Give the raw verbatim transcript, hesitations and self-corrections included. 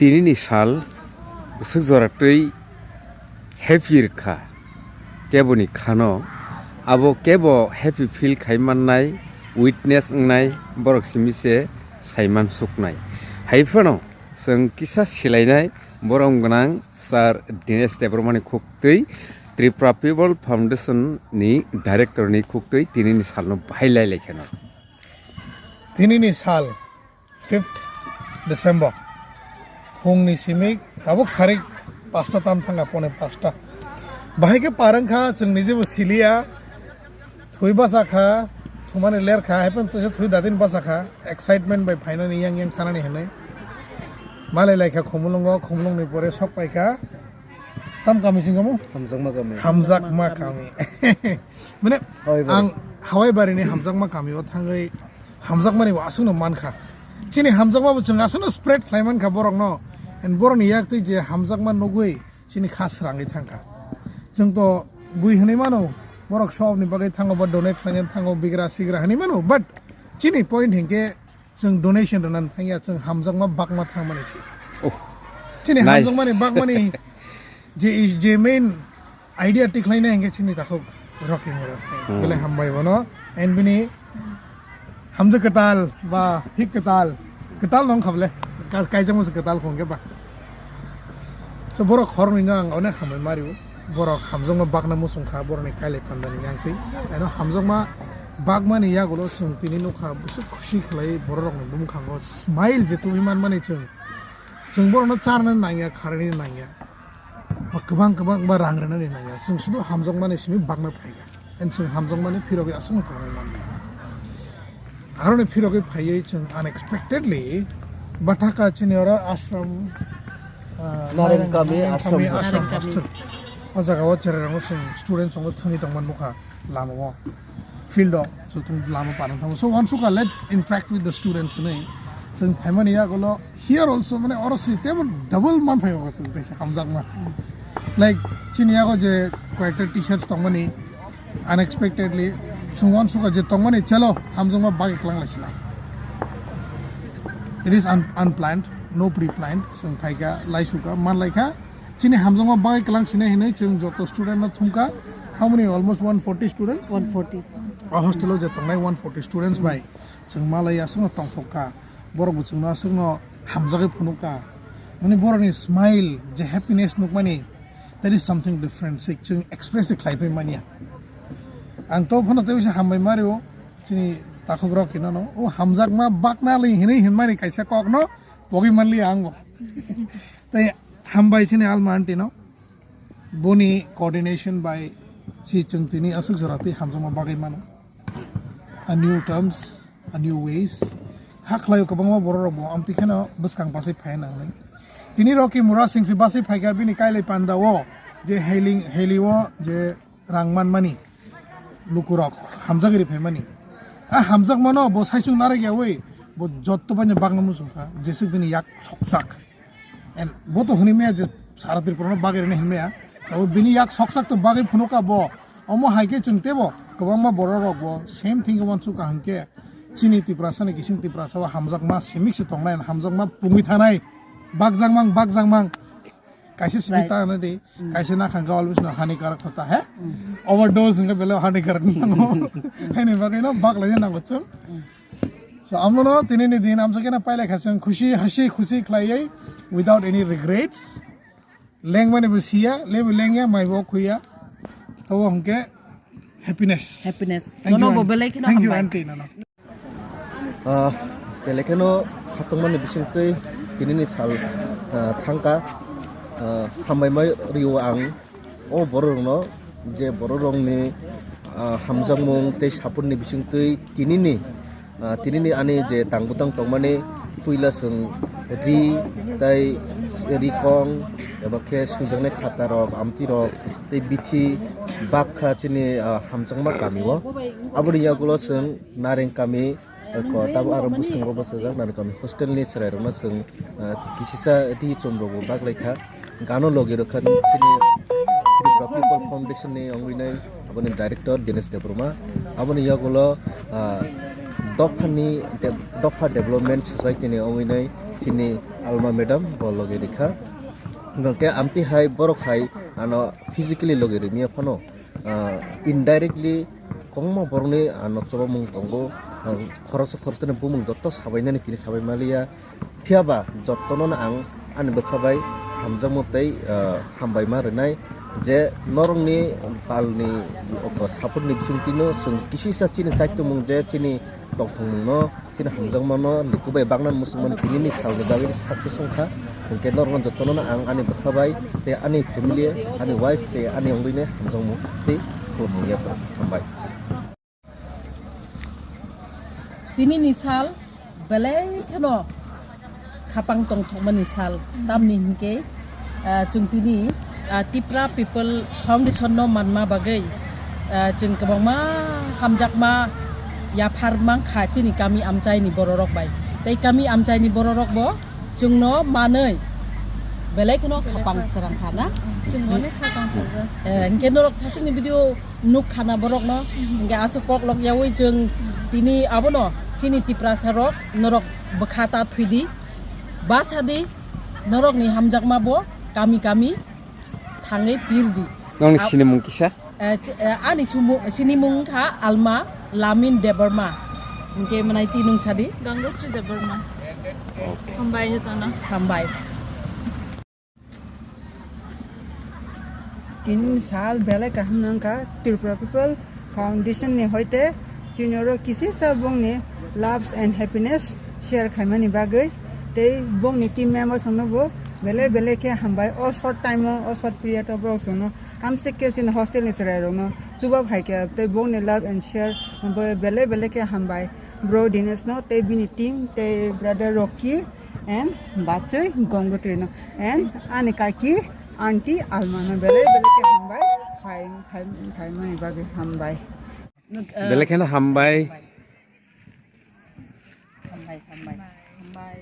Tinini sal bwswk jora twi happy rwkha keboni khano, abo kebo happy feel khai mannai, witness wngnai borok simi se saiman suknai. Hai phano chwng kisa silainai borom gwnang Sir Dinesh Debbarmani khuktwi, Tripura People Foundation ni director ni khuktwi tinini salno bahai lai lai kheno. Tinini sal fifth December. Phungni simi tabuk sarik pasta tam thanga pone pasta. Bahai khe parang kha, chwng nijebo siliya. Thwi basa kha, thumani ler kha, hai phano twi dadin basa kha. Excitement bai phainani yang yang thanani hinwi. Malai lai kha Khumulwngo, Khumulwngni pore sok pai kha. Tam kami sing kamu? Hamjakma kami. Hamjakma kami. Mane, Hawai bari. Ang Hawai bari ni Hamjakma kami o thangwi hamjakmani bo aswkno mankha. Chini hamjakma bo chwng aswkno spread khlai mankha borokno. And borokni yak twi je hamjakma nugwi chini kha srangwi thangkha. Chwng to bui hwnwi mano, borok shop ni bagwi thango ba donate khlaina thango, bigra sigra hwnwi mano, but chini point hinkhe chwng donation rwna thangya, chwng hamjakma bakma thangmani se. Oh. Chini Nice. Hamjakmani bakmani je, je main idea tik khlaina hinkhe chini takhuk Rocky Mura Singh. Hmm. Bele hambai bono. And bini hamjak kwtal ba hik kwtal. Kwtal nong kha bele. Ka-, kaijak masa kwtal khong khe ba. So borok khoroknwi no ang onek hambai mario. Borok hamjakma bakna muchung kha borokni kailai pandani yang twi. Ano hamjakma bakmani yagulo chwng tini nukha bwswk khusi khlai borok rokni bumkhango smile je tubui manmani chwng. Chwng borokno charnani nangya, kharani nangya. Ba kwbang kwbang ba rang rwnani nangya. Chwng sudu hamjakmani simi bakna phaikha. And chwng hamjakmani phirogwi aswkno kwbang mankha. Aroni phirogwi phaiwi chwng unexpectedly Bathaka chini oro ashram, ah, Nareng Kami Nareng Kami ashram. Ashram Nareng Kami. Hostel. O jaga o cherai rokno chwng student chwngno thwngwi tongmani nukha lama o. Field o chwng lama parang thango. So, uansukha, let's interact with the students hinwi chwng phaimani yagulo here also, mane, oro si tebo double man phai o tong teisa hamjakma. Like, chini yago je koyekta teachers tongmani, unexpectedly, chwng uansukha je tongmani, chalo, hamjakma bagwi kwlang lai sinai. It is un-, unplanned, no pre-planned, chwng phaikha, lai sukha, man laikha, chini hamjakma bagwi kwlang sinai hinwi chwng joto student no thumkha. How many? Almost one forty students? One forty. O hostel o je tongnai one forty students bai chwng malai aswkno tongthok kha. Borok bo chwngno aswkno hamjagwi phunuk kha. Mani borokni smile, je happiness nukmani, that is something different. Se chwng express se khlai pai manya. Ang to phano tei bisa hambai mario, chini takhuk rok hinano, o hamjakma bakna li hinwi hinmani kaisa kokno pogwi manliya ang bo. Tei hambai chini alma aunty no, boni coordination bai si chwng tini aswk jora tei hamjakma bagwi mano. A new terms, a new ways. Kha khlaio kwbangma borok rok bo amtwi kheno bwskang bachai phai nangnai. Tini Rocky Mura Singh se bachai phaikha bini kailai panda o je hailing, haili o je rang manmani lukurok hamjagwi ri phaimani. A hamjakmano bo saichung narwk yaui bo jotto baino bagna muchungkha, jeswk bini yak soksak. And bo to hwnwi maya je sara Tripura no bagwi rwna hinmaya. Tabo bini yak soksak to bagwi phunukha bo. Omo hai khe chwng tebo kwbangma borok rok bo same thing uansukha hinkhe chini Tiprasa ni kising Tiprasa o hamjakma simik se tongnai, hamjakma pungwi thanai, bakjakmang, bakjakmang. Kaisa simi Right. ta hwnwi di, Mm. kaisa nakhang khe always no hani karak khota he. Mm. Overdose hwnkhe belai hani karak nango. Haini bagwi no baklai nango chwng. Mm. So, amono tini ni din amsa kena pailai kha chwng khusi, hasi khusi khlaiwi without any regrets. Lengmani bo siya, lebu lengya, mai bo khuya. Tabo hwnkhe happiness. Happiness. Thank you, Nono bo aunty. Belai kheno Thank you, hambai. Aunty, nono. Ah, belai kheno khatungmani bisingtwi tinini sal, ah, thangkha. Ah, hambai mai rio ang o bororokno, je bororokni, ah, hamjakmung tei support ni bisingtwi tinini, ah, tinini ani je tang bwtang tongmani puila chwng ri tei rikong eba khe swijaknai khatarok, amtwirok tei bithi bakha chini, ah, hamjakma kamio. Aboni yagulo chwng Nareng Kami, ko tabo aro bwskango bwsajak Nareng Kami hostel ni chwrairokno chwng, ah, kisisa ri chum rokbo baklai kha. Gano logi rwkha chini Tripura People Foundation ni wngwi nai aboni director Dinesh Debbarma. Aboni yagulo, ah, dophani de-, dopha development society ni wngwi nai chini Alma madam bo logi rikha. Hwnkhe amtwi hai borok hai ano physically logi rimiya phano, ah, indirectly kwbangma borokni ano chobamung tongo. Ah, khoroksa khoroksani bumung jotto sabainani tini sabai maliya. Phiya ba jottono no ang ani bwkha bai hamjakma tei, ah, hambai ma rwnai je norokni palni oko support ni bisingtwi no chwng kisisa chini chaitumung je chini tongthokmung no chini hamjakma no luku bai baknani muchungmani tini ni salni bagwi success wngkha. Hwnkhe norokno jottono no ang ani bwkha bai tei ani family, ani wife tei ani wngwi no hamjakmung tei khulumung yapha. Hambai. Tini ni sal belai kheno khapang tongthokmani sal, tamni hinkhe, ah, chwng tini, ah, Tipra People Foundation no manma bagwi, ah, chwng kwbangma hamjakma yaphar mankha chini kami amchaini bororok bai. Tei kami amchaini bororok bo chwngno manwi belai kheno khapang serang kha na. Chwng onek khapang kha. Eh, hinkhe norok sachikni video nuk khana borokno, hinkhe aswk kok lok yaui chwng tini abono chini Tiprasa rok norok bwkha ta thwidi, basa di, norokni hamjakma bo kami kami thangwi pirdi. Nongni Ab- sinimung kisa? Eh, ch-, eh, ani sumu-, sinimung wngkha Alma Lamin Debbarma, hinkhe mwnai twi nung sadi. Gangotri Debbarma. Okay. Hambai jotono. Hambai. Tini sal belai kaham nangkha Tripura People Foundation ni hoite chini oro kisisa bongni loves and happiness share khaimani bagwi tei bongni team members no bo belai belai khe hambai o short time o, o short period o borok chwngno hamsik khe chini hostel ni chwrai rokno chuba phaikha tei bongni love and share bo belai belai khe hambai bro Dinesh no tei bini team tei brother Rocky and bachwi Gongotri no and ani kaki aunty Alma no belai belai khe hambai phai phai phaimani bagwi hambai. Nuk, eh, Belai kheno hambai. Hambai, hambai, hambai.